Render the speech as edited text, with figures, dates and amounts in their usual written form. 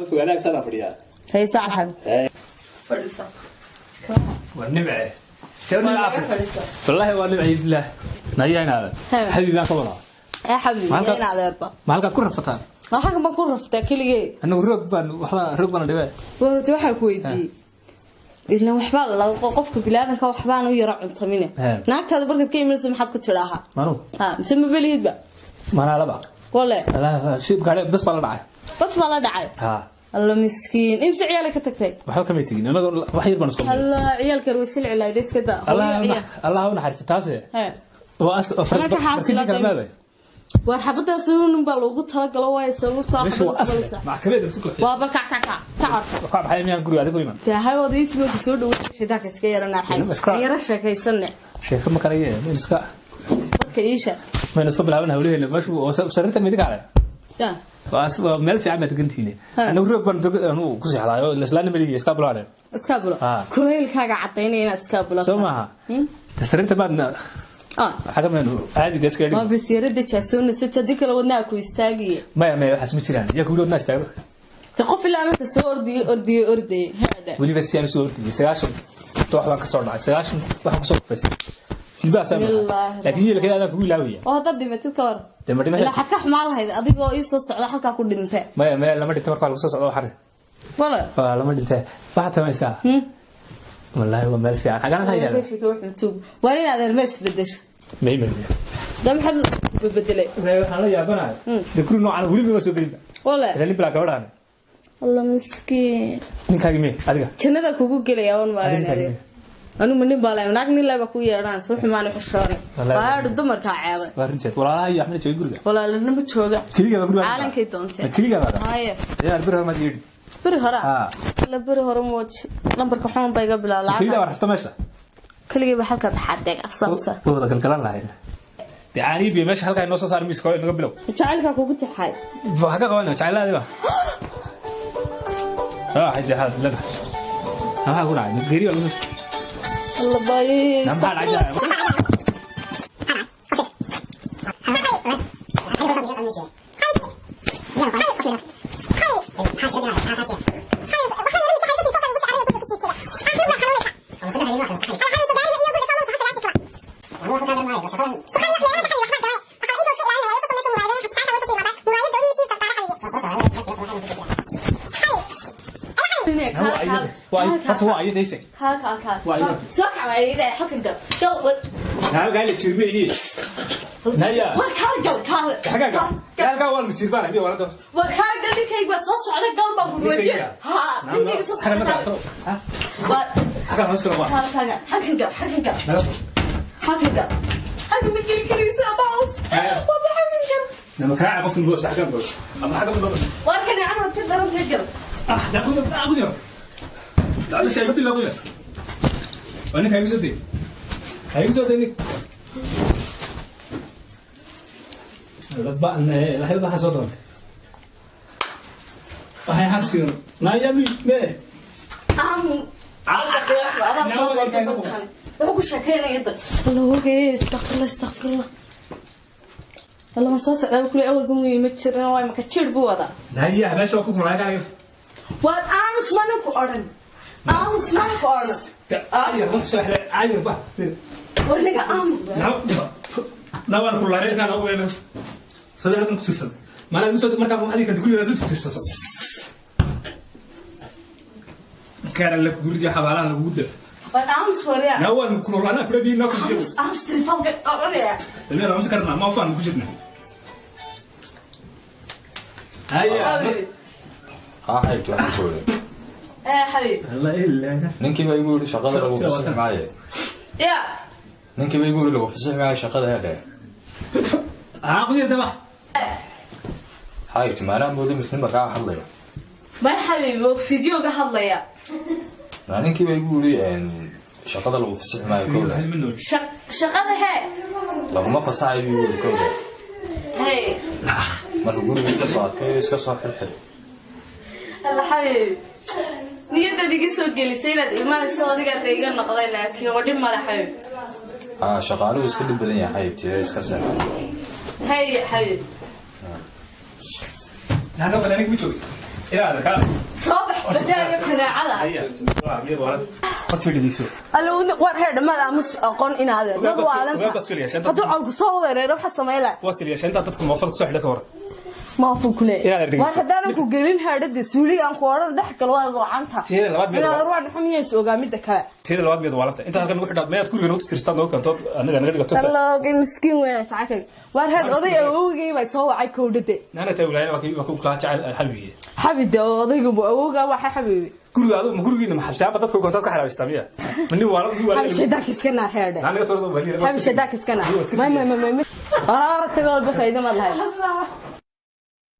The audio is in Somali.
Fogaada agtaada fadhiyaa. Hay sac xabiib. Fadhiisa. Waa nimce. Wallaahi waa nimce bilaah. Nayaa inaada. Xabiib baan ka wadaa. Ee xabiib, yaa inaad Ma halkaad ku rafataan? Waxaan baan ku raftaa keligay. Anagu roog baan waxba roog baan dhibay. Warta waxa ku weydiiyay. Ilaan waxba la qofka bilaadanka waxbaan u yara cuntamine. Naagtaada barkad ka imanayso maxaad ku tidaaha? Manu. Ha, mise ma belihidba? Mana laba. Wale. Allah, shib gaari bas baa la dhacay. Bas baa la dhacay. Ha. Allah miskiin. Imse ciyaal ka tagtay? Waxa ka mid tigin. Anagu wax yar baan isku. Allah ciyaalka wasil cilayd iska daa. Allah u naxariisto taas. Ha. Waa as afar. War xabadaas uun baa loogu talagalo way sababtoo ah xabadaas maxkamadda isku xidhay. Waa bal kac kac kac kac. Waxa baxay miyaan guriga adigu iman? Tahay wada intii soo dhaweeyay shidaaka iska yarana xay. Yara sheekaysanne. Sheeko ma karaye, meel iska. Marka iisha. Meel iska bilaaban hawlaheena meeshu oo sariirta midig kale. Ya. Waa meel fiican baad degantiine. Anagu roog baan anu ku seexdaayo islaana meliga iska bilaabeen. Iska bilo. Kuleylkaaga cadeynaya inaad iska bilo. Soo maaha. Sariirta baadna xaga meel caadi iska dhig. Waa bisiirada jaasoona si tadi kala wadnaa ku istaagiye. Maya maya waxaas ma jiraan. Yaa kugu wadnaa istaago. Ta qof ilaa marka soo ordiyay ordiyay ordiyay hada. Waliba si aan soo ordiyay 90 toox baan ka soo dhacay 90 waxaan ku soo kufaysay. Jilbaha soo. Laakiin yeelka aad kugu ilaawaya. Oo hadda dhimatid ka hor. Dee ma dhimatid. Ilaa xad ka xumaan lahayd adigoo ii soo socda halka ku dhintay. Maya maya lama dhintay marka lagu soo socdo waxaan. Wala. Waa lama dhintay. Waxa tamaysaa. Wallahi waa meel fiican. Xagan ha yaala. Waa inaad ermees bedesho. May may. Dam xal bedelay. May waxaan la yaabanahay. Dee guri noocan weli ma soo gelin. Wala. Ilaa nin bilaa gabadhaan. Allah miskiin. Ninkaagi mee adiga. Jannada kugu gelaya waan maalinay. Anu ma nin baa leh naag nin leh ba ku yeedhaan soo xumaan u xishoonay. Waa dumarka ceebay. Waa runteed. Walaalaha iyo Axmed jooga guriga. Walaalna ma jooga. Kaliya baa guriga. Caalankay doontay. Kaliya baa. Hayes. Yaa bir hore ma yeedhi. Bir hore. La bir hore mooj. Lambarka xun bay iga bilaabay. Kaliya baa rafta meesha. Kaliya baa halka baxadeeg afsamsa. Wada galgalan lahayn. Taani bi meesha halka inoo soo saar miiska oo inaga bilow. Jacaylka kugu taxay. Waxa ka qabanaa jacaylaadi ba. Ah, hadi hadi la. Ah, ku dhacay. Geeri waa lagu. Allah bay. Namba dhacay. Ninkii baa igu yiri shaqada lagu fasax maayo. Ya. Ninkii baa igu yiri lagu fasax maayo shaqada hada. Ah, qodiyada daba. Hay, maana moodi muslim baa ka hadlaya. Ma xabiib, video ga hadlaya. Ninkii baa igu yiri shaqada lagu fasax maayo kowda. Shaqada he. Laguma fasaxayo buu yiri kowda. Hey. Marka guriga iska soo adkayo iska soo xirxir. Allah xabiib. Niyadda iga soo gelisay inaad imanayso adiga iga noqday laakiin waa dhib mala xabiib. Ah, shaqaaluhu iska dhib badan yahay xabiibti iska seexan. Hey xabiib. Nana bal aniga ma joogto. Inaad ka Soo bax, badaayo qanaacada. Haya, waa mid waran, horta dhegeyso. Alla, war heer dhammaad aamus aqoon inaad Ogaa dad bas- waalan. Ogaa bas keliya, shanta- Hadduu cawlku soo wereero, waxa samayn lahay? Waa siliya intaa dadka moofada kusoo xidha ka hor. Maafuu kule. Inaad dhegeyso. War haddaanan ku gelin haadhada suuliga aan ku odhan dhex galo, waad wacanta. Teeda labaad mid Inaad war dhaxo miyaa is ogaa midda kale. Teeda labaad, mid waalanta inta halkan nagu xidhaad, mayaad guriga nagu tirtirstaad, nagu keento, anaga naga dhigato. Allooga miskiin weyn tacakay. War heer, oday awowgay baa soo wacay, kowdhade. Naana taa wilaayana waa ku kala jecel xabigii. Xabida odaygu awowga waxa xabibi. Guriga adu ma gurigiina ma xabsiyaanba dadka koontaad ka xaraabistaa miya? Ma nin waala, nin waala. Xabi shaydaanka iska naar heerdhe. Naana toordo wali. Xabi shaydaanka iska naar. May may may may. Waraara tago walba faa'iido ma lahayn.